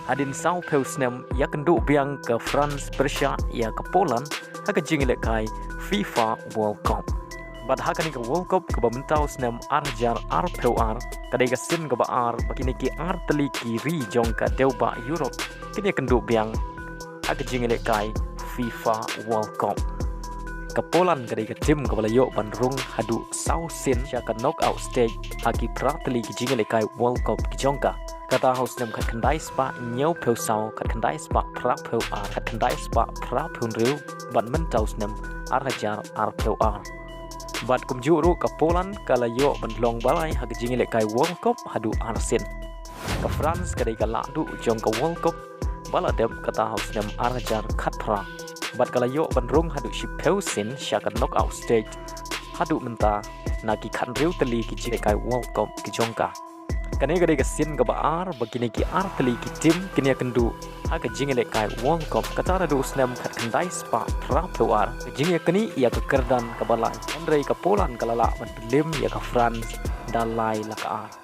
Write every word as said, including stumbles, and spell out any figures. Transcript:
Hadien saw phew snem ïakynduh biang ka France pyrshah ïa ka Poland ha ka jingïalehkai FIFA World Cup. Bad ha kane ka World Cup kaba mynta u snem ar hajar ar phew ar, ka dei ka sien kaba ar ba kine ki ar tylli ki ri jong ka dewbah Europe kin ïakynduh biang ha ka jingïalehkai FIFA World Cup. Ka Poland ka dei ka tim kaba la ïoh ban rung haduh saw sien sha ka knockout stage ha ki phra tylli ki jingïalehkai World Cup ki jong ka. Kata ha u snem khatkhyndai spah hynñiew phew saw, khatkhyndai spah phra phew ar, khatkhyndai spah phra phew hynriew, bad mynta u snem ar hajar ar phew ar. Bad kumjuh ruh ka Poland ka la ïoh ban long ba lai ha ka jingïalehkai World Cup haduh ar sien. Ka France ka dei ka lahduh jong ka World Cup ba la dep, kata ha u snem ar hajar khatphra. Bad ka la ïoh ban rung haduh shiphew sien sha ka knockout stage haduh mynta na ki khathynriew tylli ki jingïalehkai World Cup ki jong ka. Kane ka dei ka sien kaba ar ba kine ki ar tylli ki tim kin ïakynduh ha ka jingïalehkai World Cup, kata naduh u snem khatkhyndai spah phra phew ar. Ka jingïaknieh ïa ka kyrdan kaba lai, hynrei ka Poland ka la lah ban pynlip ïa ka France da lai la ka ar.